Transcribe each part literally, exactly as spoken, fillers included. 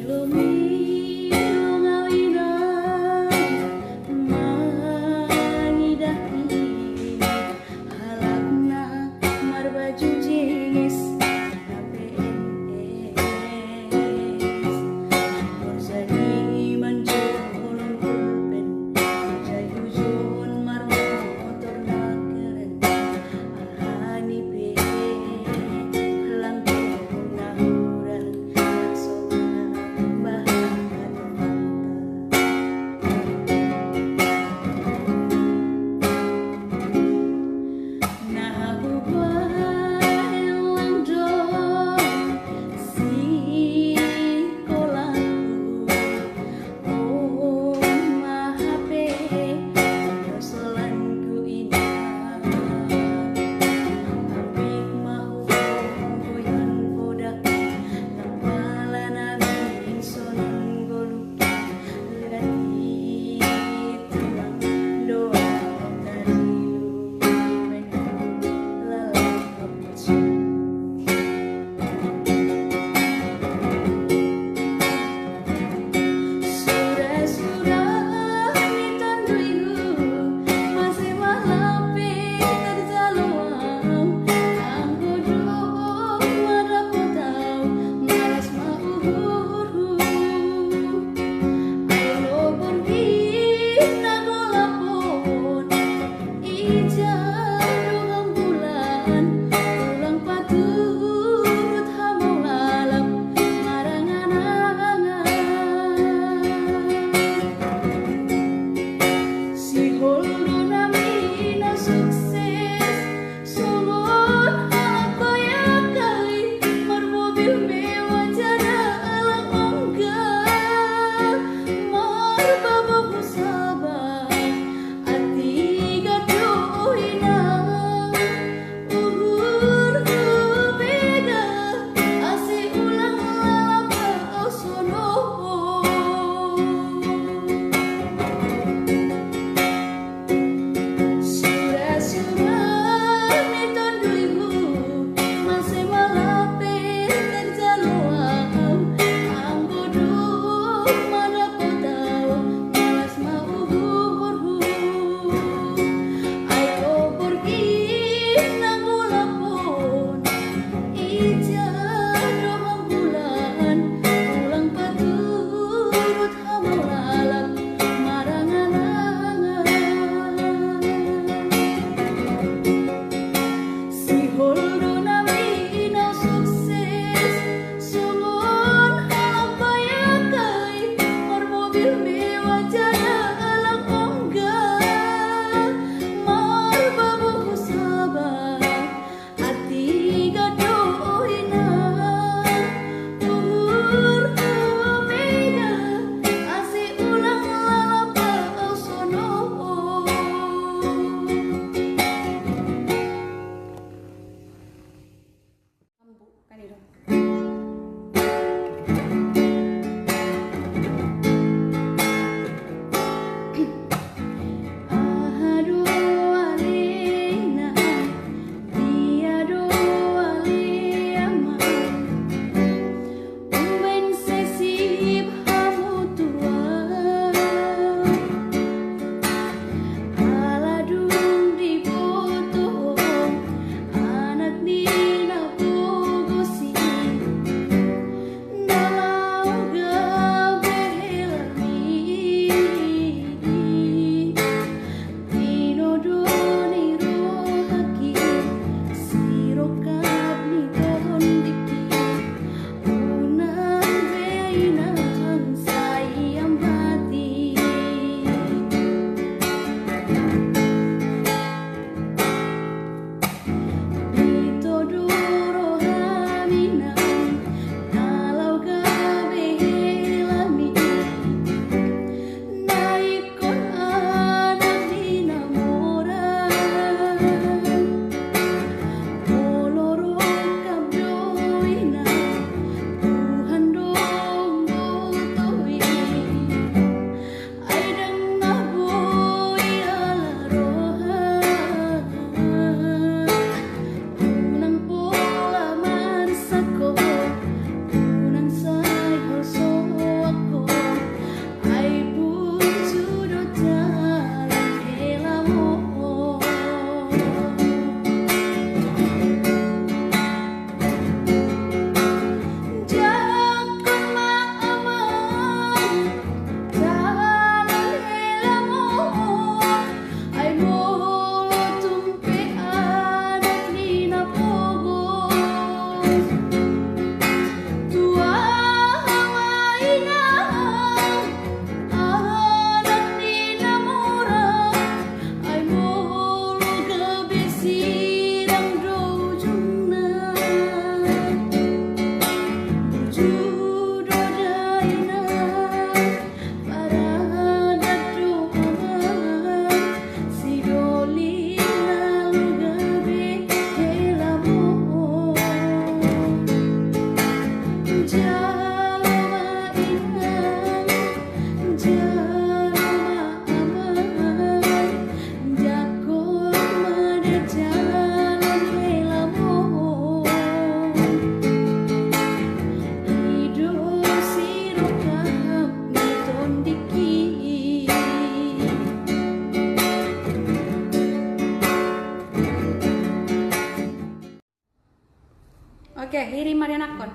Lomi, lomi au inang mangidah i, halak na marbaju jeans na P N S. Borjani manjolom pulpen, Jayu John marmotor na keren. Alani pe langkona hurang, sona bah Hiri ma rianakhon.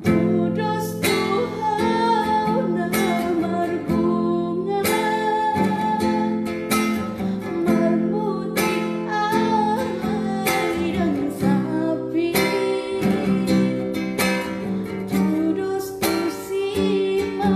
Tudos tu hau na marbunga, marmutik alai ndang sapi. Tudos tu si ma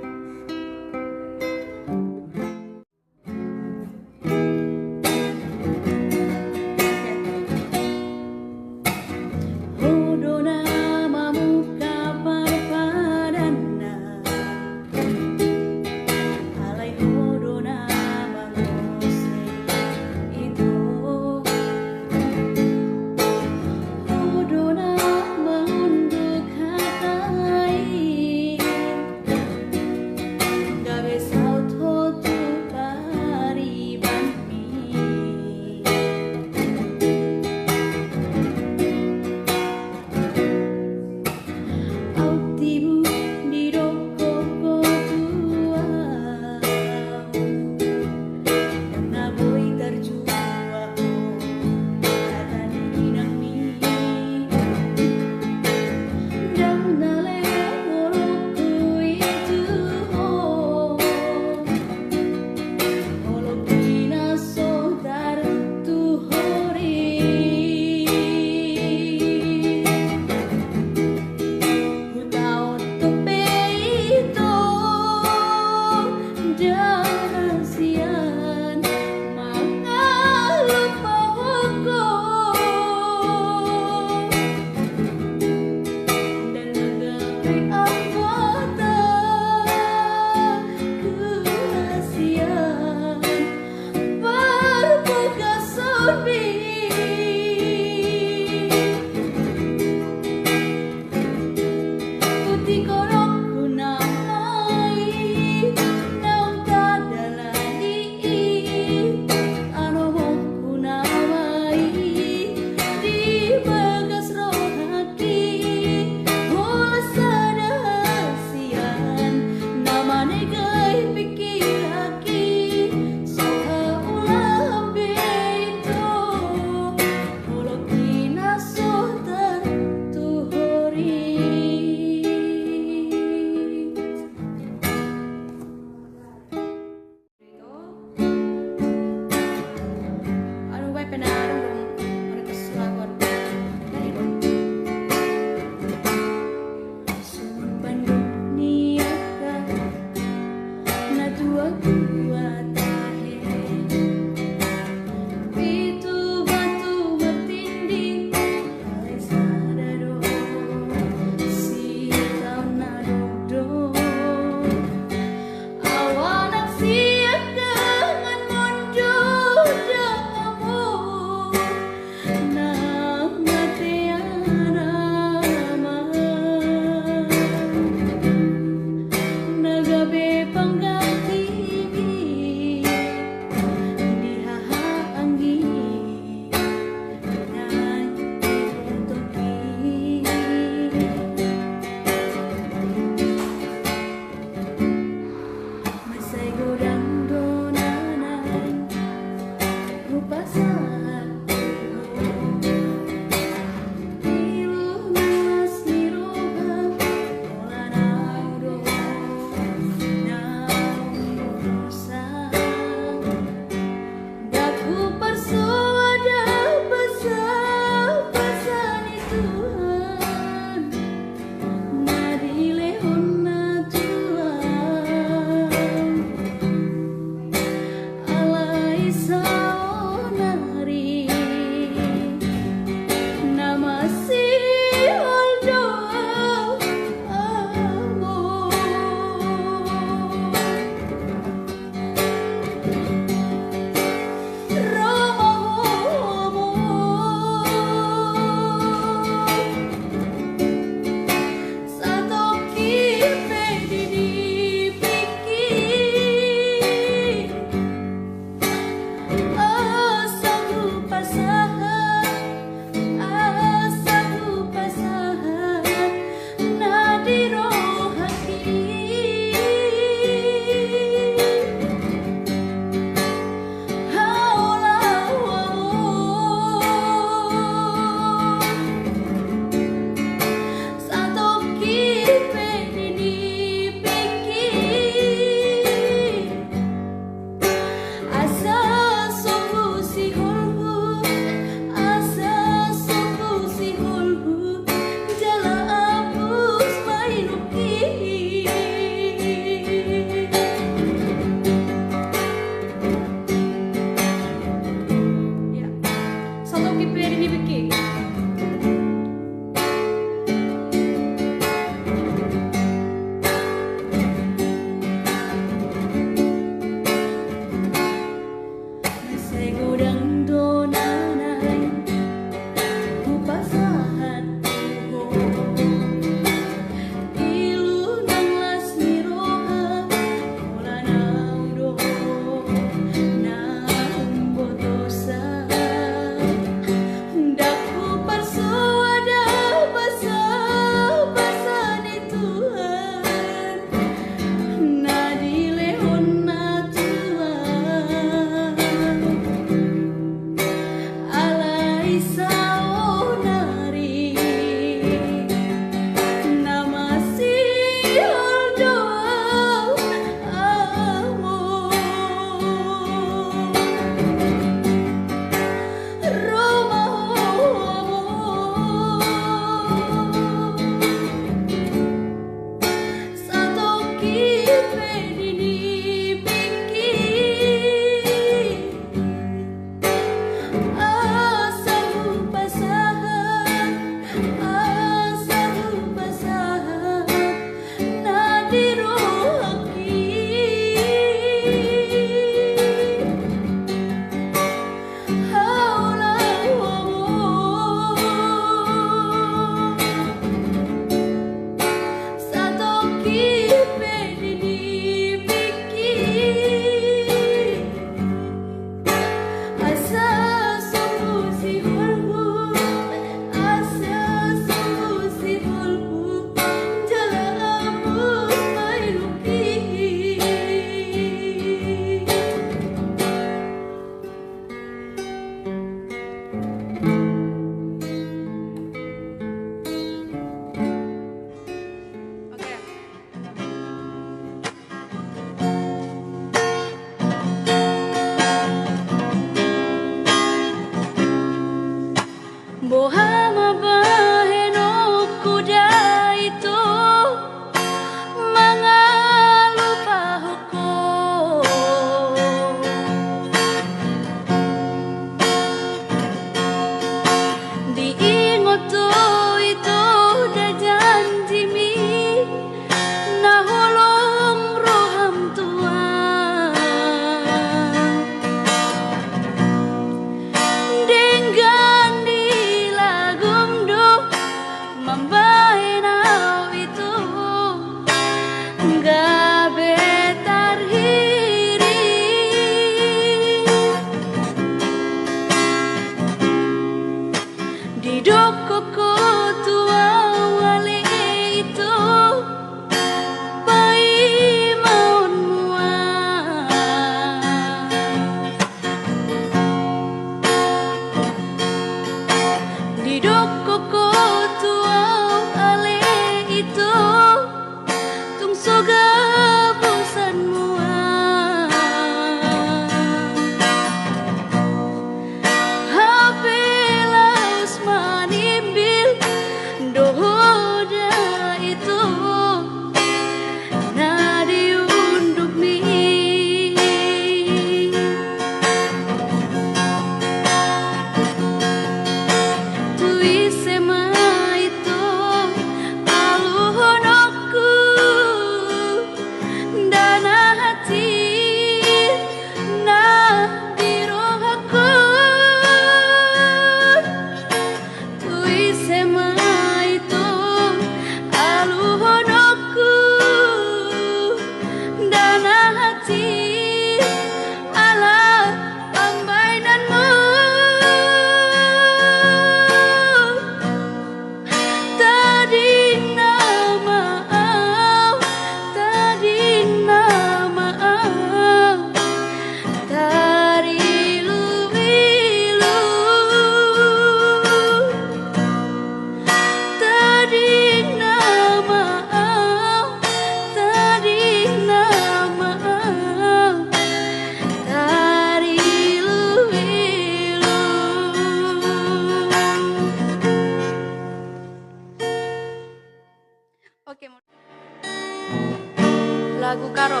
Lagu Karo,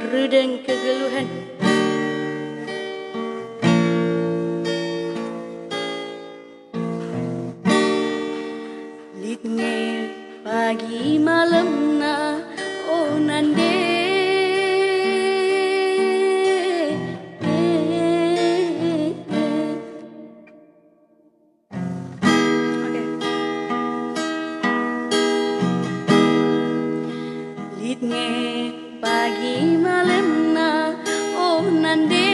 Rudeng Kegeluhen. Lit nge pagi malemna, o nande. Oke. Lit nge pagi malemna, o nande.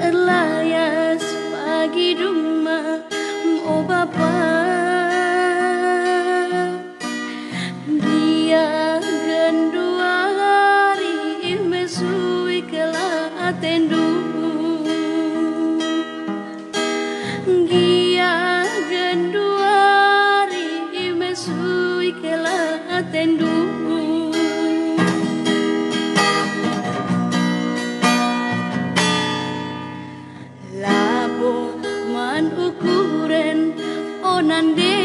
Erlayas pagi dung ma, o bapa. Gia ganduari i ma suik latendu. Gia ganduari i ma suik latendu. Labo manukuren, o nande.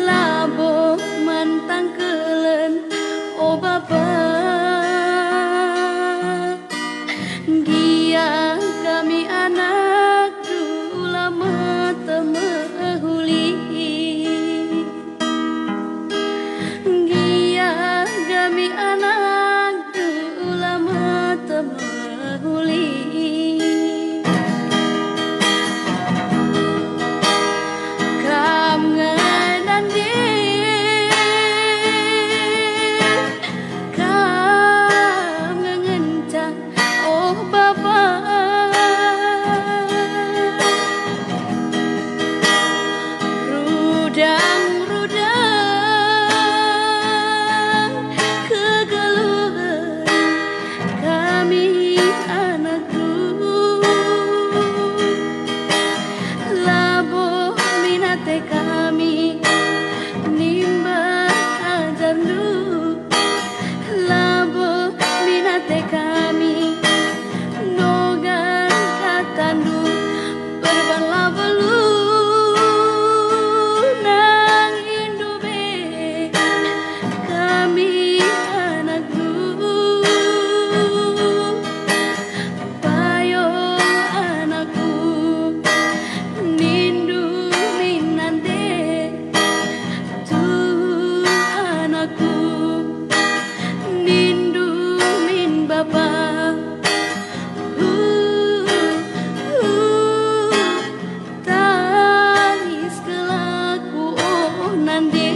Labo mantangkelen, o bapa. Gia hami anak dula matemehuli. Gia hami anak dula matemehuli. Kam nge nande. Kam nge ngenca, o bapa. Rudang-rudang kegeluhen hami anak dula. Labo minate hami nimbang ajarndu. Labo minate hami dogan hatandu. Berban labo lu nang indu be hami anak dula. Payo anakku, nindu min nande, tu anakku, nindu min bapa. Hu, hu, tangis gelarku, o nande.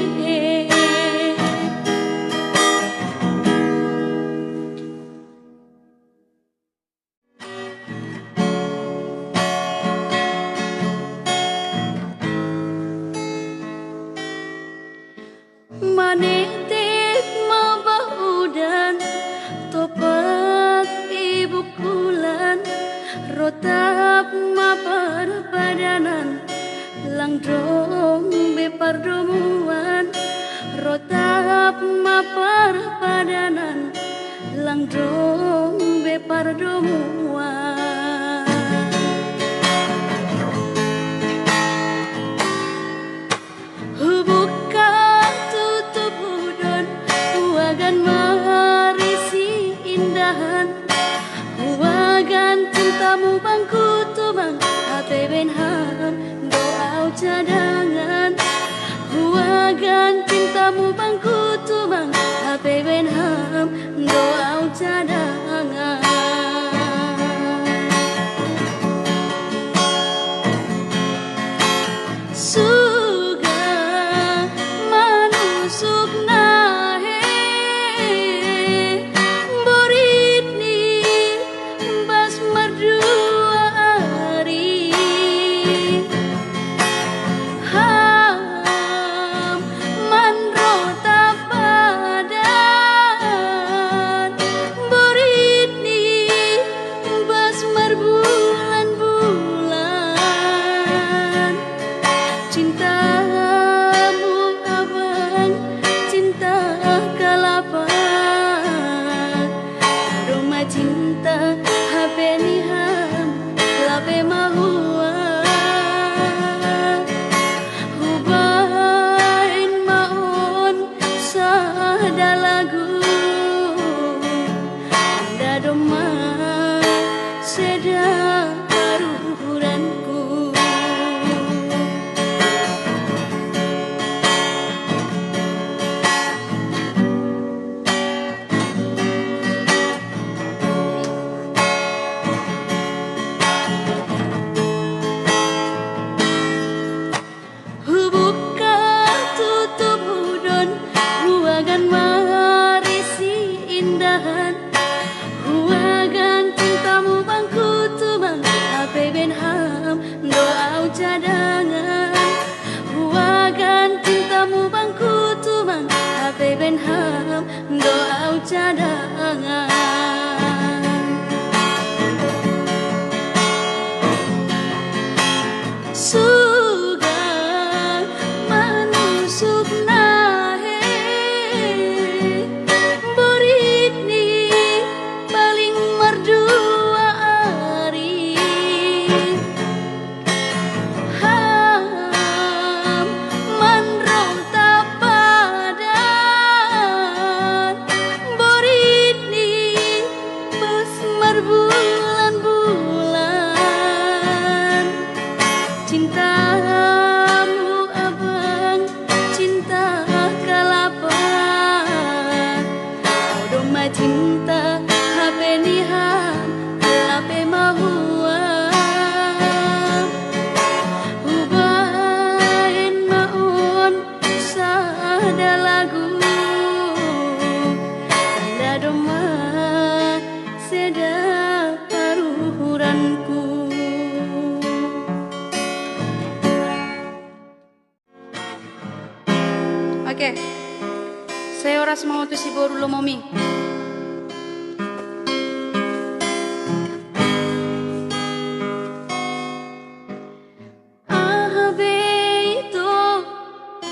Manetek ma baodan, topat i bungkulan, rotap ma parpadanan, lang dong be pardomuan, rotap ma parpadanan, lang dong be pardomuan. Hubuka tutup hudon, huagan marisi indahan, huagan cintamu bangku tumang, hape baen ham do au cadangan. Huagan cintamu bangku tumang, hape baen ham do au cadangan. Suga manusuk na he, borit ni bas mardua ari. Ham manrotap Bahen hamu do au cadangan. Suga manusuk na he, borit ni paling mardua ari. Hamu manrau tapadan, borit ni pos marbulan-bulan. Cintamu abang, cinta kalapa. Au domma cinta hape ni hamu, hape mahua. Hubahen ma on sada lagu, inda domma seda paruhuranku. Oke. Seoras ma on tu si boru lomomi. Aha be ito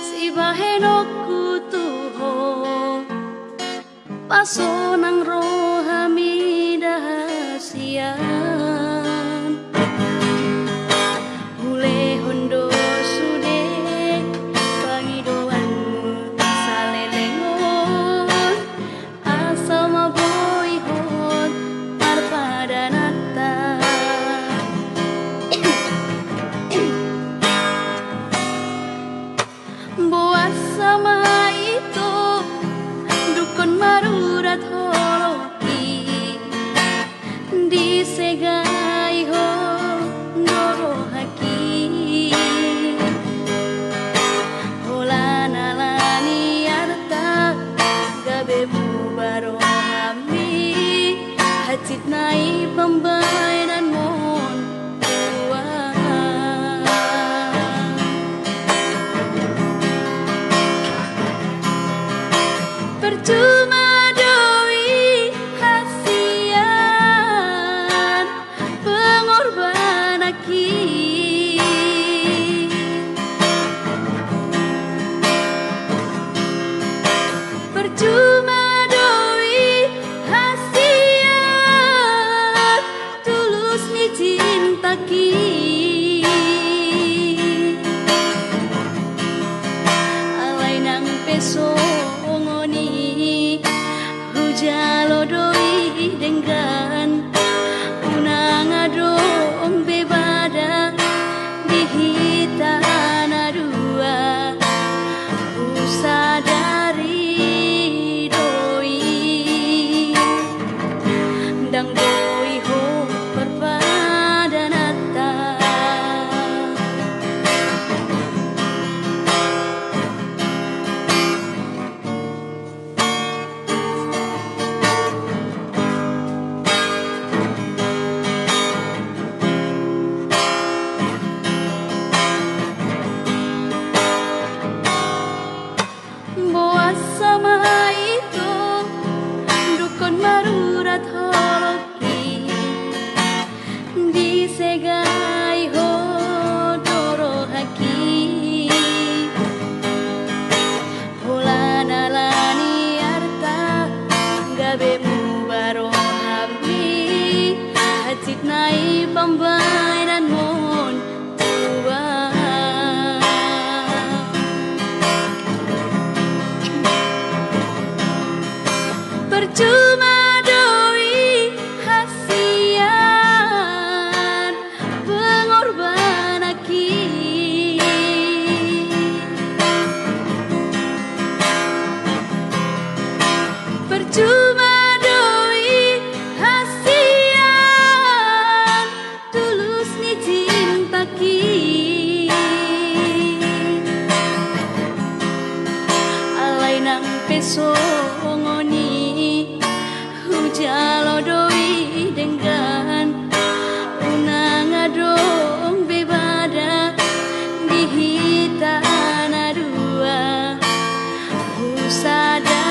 sibahenonku tu ho, pasonang rohami da hasian. Hulehon do sude pangidoanmu saleleng on, asa ma boi hot parpadananta. Boasa ma ito dungkon marurat holongki, disegai ho do rohangki. Holan ala ni arta gabe muba rohami, hansit nai pambahenanmon. Percuma do i hasian pengorbananki. Percuma do i hasian tulus ni cintaki. Alai nang pe songon i, hujalo do i denggan, unang adong be bada di hita na dua. Husadari do i, ndang boi ho parpadananta. Boasa ma ito dungkon marurat holongki, disegai ho do rohangki. Holan ala ni arta gabe muba rohami, hansit nai pambahenanmon. Percuma do i hasian pengorbananki. Percuma do i hasian tulus ni cintaki. Alai nang pe songon i, hujalo do i denggan, unang adong be bada di hita na dua. Husada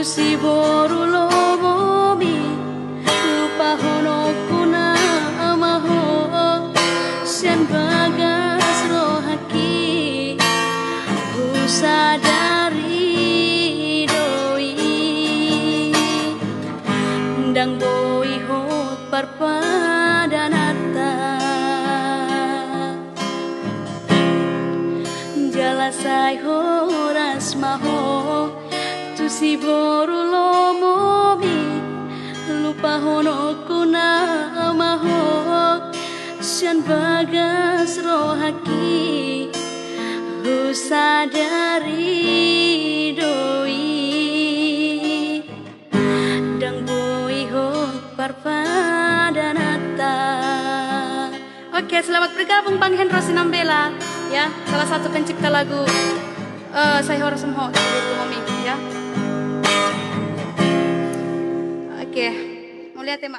Siboru lomomi, lupahononku nama ho, sian bagas rohangki husadari do i. Ndang boi hot parpadananta, jala sai horas ma ho tu siboru lomomi, lupahononku nama ho, sian bagas rohangki husadari do i. Ndang boi hot parpadananta. Oke, selamat bergabung Bang Hendro Sinambela, ya, salah satu pencipta lagu, eh, Sai Horas Ma Ho, Siboru Lomomi, ya. Oke, mauliate ma.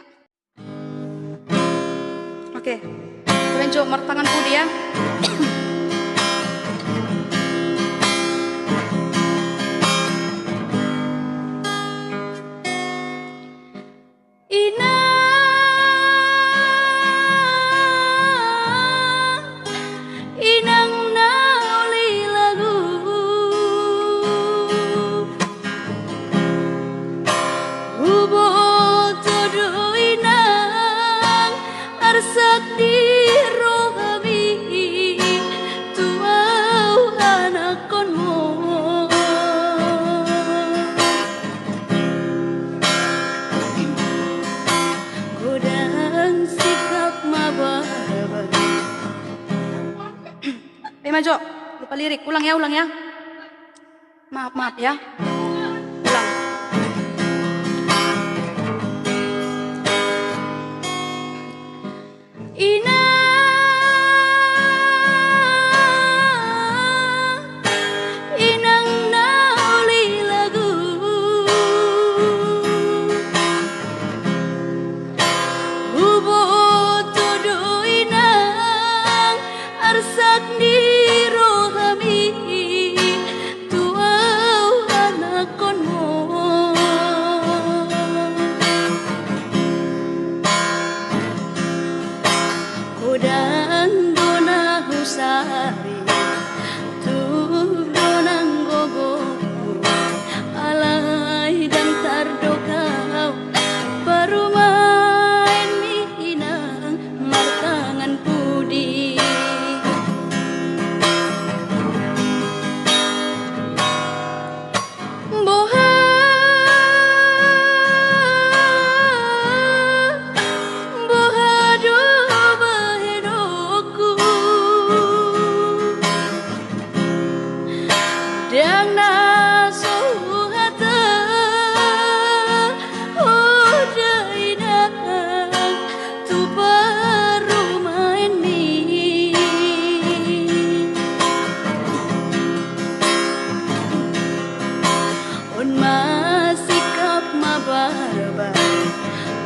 Oke, kalian coba martangan pudi, ya. Inang, inang na uli lagu, huboto do inang, arsak ni rohami tu au anakhonmu. Godang sikap ma barbar. Eh, maju. Lupa lirik. Ulang ya, ulang ya. Maaf, maaf ya. Ulang. Inang, inang na uli lagu, huboto do inang, arsak ni rohami tu au anakhonmu. Godang do na husari, tuk do nang gogoku, alai ndang tardok au, parumaenmi inang martangan pudi. Boha, boha do bahenonku, ndang na so huhatahon da inang tu parumaenmi. On ma sikap ma barbar,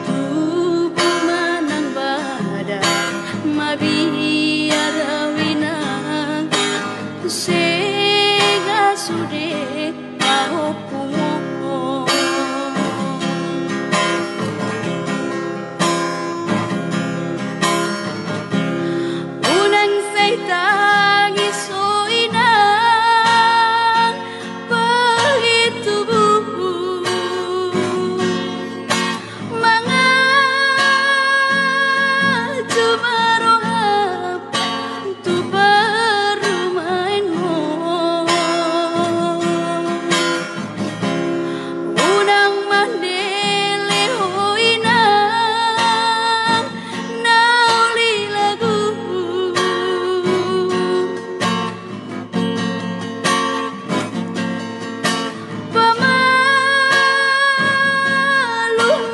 tubu ma nang badan, mabiar au inang, sega sude pahompumu. Unang sai tangis ho inang, pahit tubu. Mangatu ma roham tu parumaenmu. Unang mandele ho inang na uli lagu. Pamalum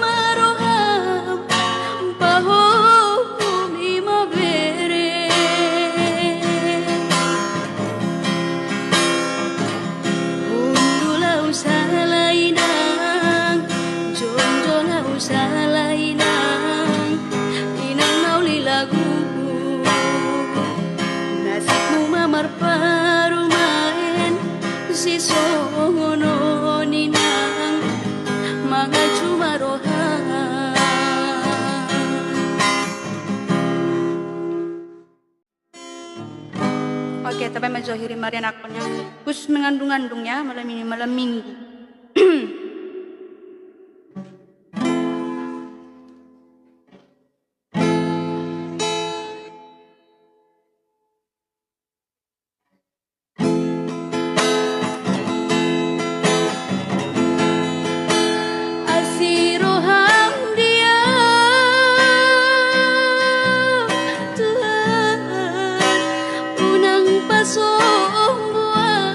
ma roham, pahohom i ma bere. Hundul au sala inang, jongjong au sala inang, inang na uli lagu. Nasibmu ma marparumaen, sisongon on inang. Zohiri Marianakon ya. Khusus mengandung-andung ya, malam ini, malam minggu. Asi roham dia, Tuhan, unang pasombuan.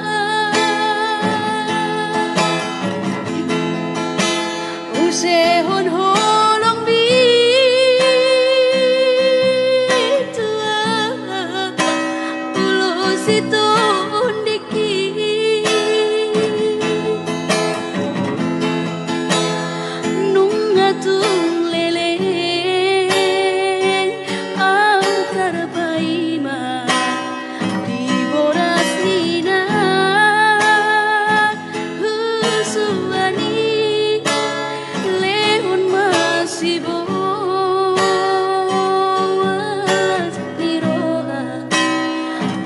Usehon holong bitua, ulos i tondingki. Nunga tung leleng au tarpaima di boras ni na husuan i, lehon ma sibolas ni roha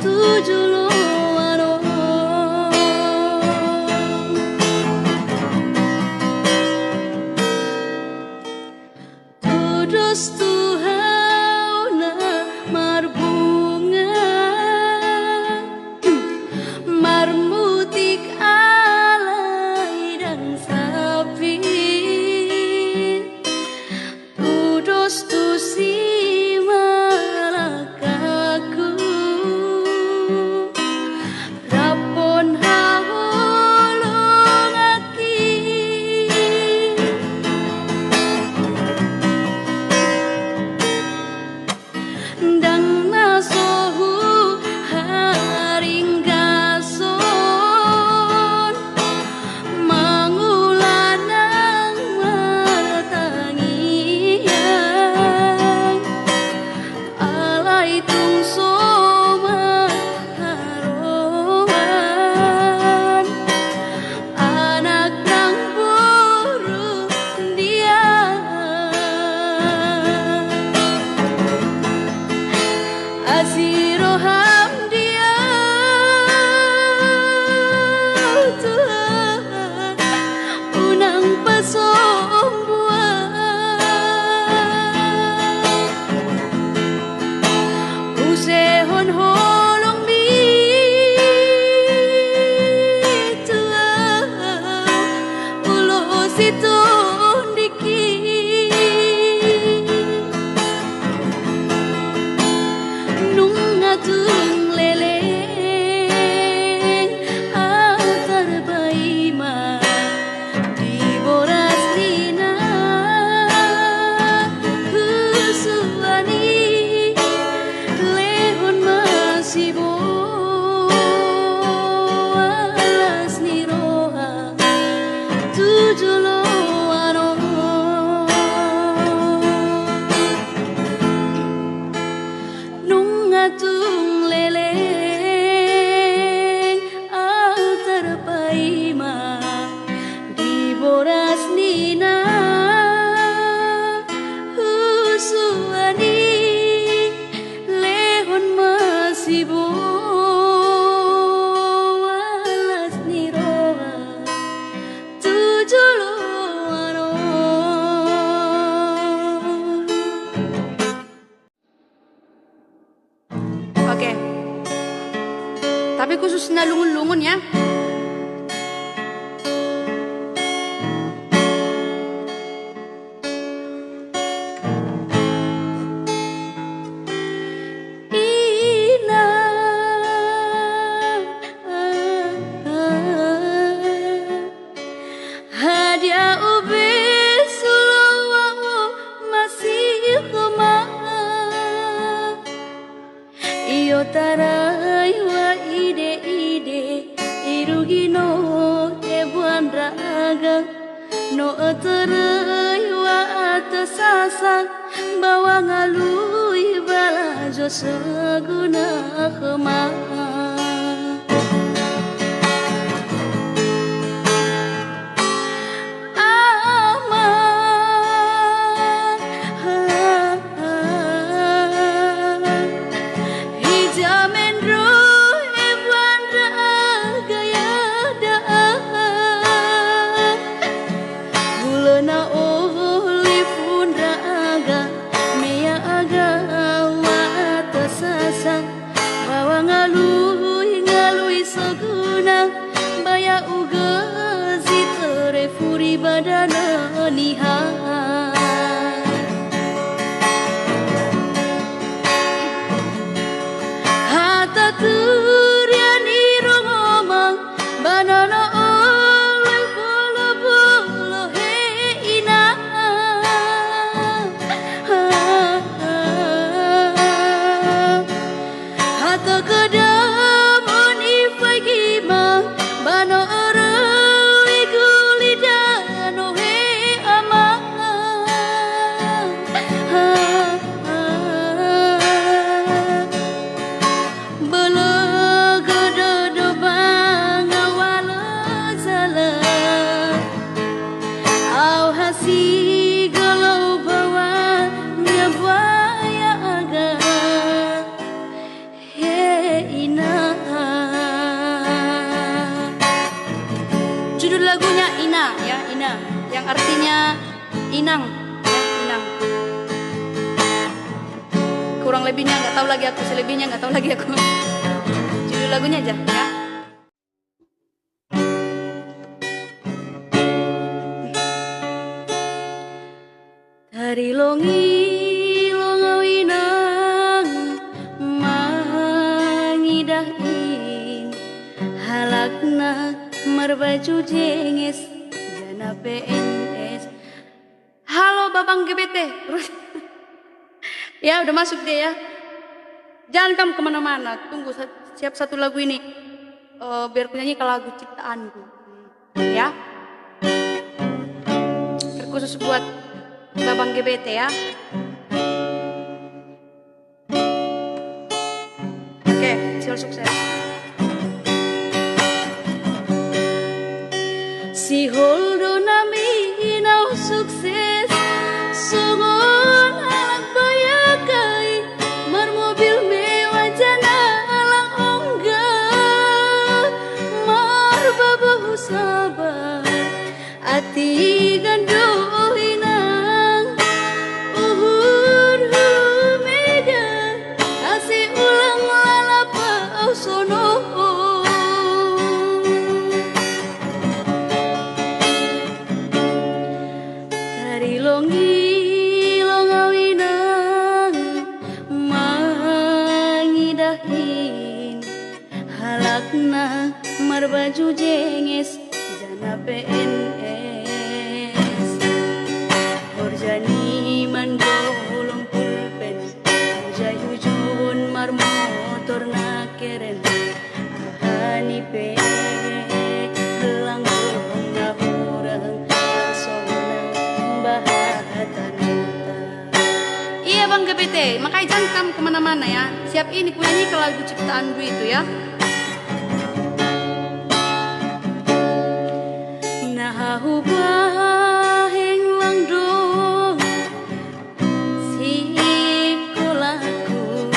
tu joloan on. Tudos tu hau na marbunga, marmutik alai ndang sapit. Tudos tu simalakkaku, rap on haholonganki. Ndang na so huharinggason mangula nang martangiang, alai tung so maharoan anak nang boru dia. Asi roham dia, Tuhan, unang pasombuan. Usehon holong bitua, ulos i tondingki. Nunga tung leleng au tarpaima di boras ni na husuan i, lehon ma sibolas ni roha tu joloan on. Nunga tung leleng au tarpaima di boras ni na husuan i, lehon ma sibolas ni roha tu joloan on. Oke. Tapi khusus na lungun-lungun ya. Ina. Hadia ube sulo ahu masihoma. Io tarai wa ide-ide, irugi no e buan raga. No otorai wa atas sasak, bawa ngalui bala jo seguna homa. Ama, hija menro e Badanon i ha. Hata turian i ro ngomang, banono oleh bolo-bolo he ina. Hata kedamon i pagi ma, banono ro i guli dano he ama. Bologo do do banga walo jala, au hasigolou baoa nga buaya aga. He ina. Judul lagunya Ina, ya, Ina, yang artinya inang, ya, inang. Kurang lebihnya nggak tahu lagi aku, selebihnya nggak tahu lagi aku. Judul lagunya aja, ya. Tarilong-ilong au inang mangidah in, halak na marbaju jenges jana P N S. Halo Babang G B T. Ya, udah masuk dia ya. Jangan kamu kemana-mana, tunggu sa-, siap satu lagu ini. Eh, biar kunyanyi ke lagu ciptaanku. Ya. Terkhusus buat Babang G B T ya. Oke, sihol sukses. Sihol do nami inang sukses, songon halak bayak ai, marmobil mewah jana lang ongga, marbabohu sabar. Atik an do inang, uhur hu Medan, asa ulang lalap au sonon. Tarilong-ilong au inang mangidah in, halak na marbaju jenges jana P N S. Horja ni mandolong pulpen, horja hujun marmotor na keren. Aha ni pe lang dong na hurang, songon na bahatan. Iya Bang G B T, makanya jangan kamu kemana-mana ya. Siap ini kunyanyi ke lagu ciptaanku itu ya. Na hubahen lang dong sikolahku,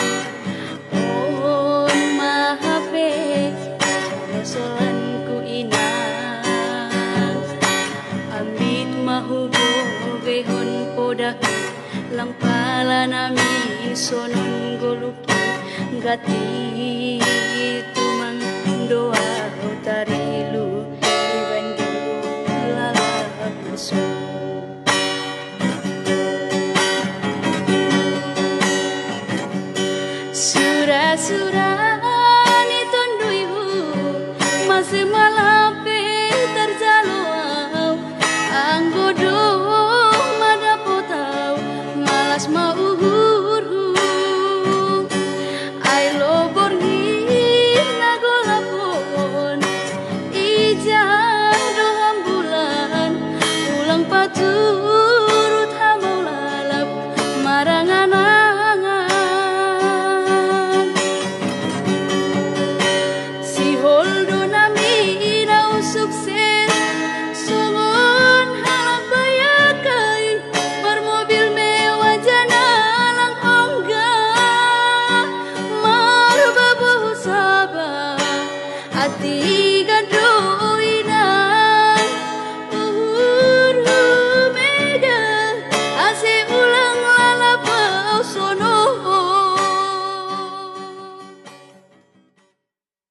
on ma hape jolo solanku inang. Ambit ma hubogehon podahu, lang pala nami sonon goluk i, gati tumang do ahu tarilu, dibaen gulung lalap na son. Sura-sura ni tonduihu, mase ma lam pe tarjalo ahu, anggo dong ma dapot ahu, malas ma uhurhu. Ai lobor ni na golap on, ijang do hambulan, ulang paturut hamau lalap marangan-angan. Sihol do nami inang sukses, songon halak bayak ai, marmobil mewah jana lang ongga, marbabohu sabar, atik an do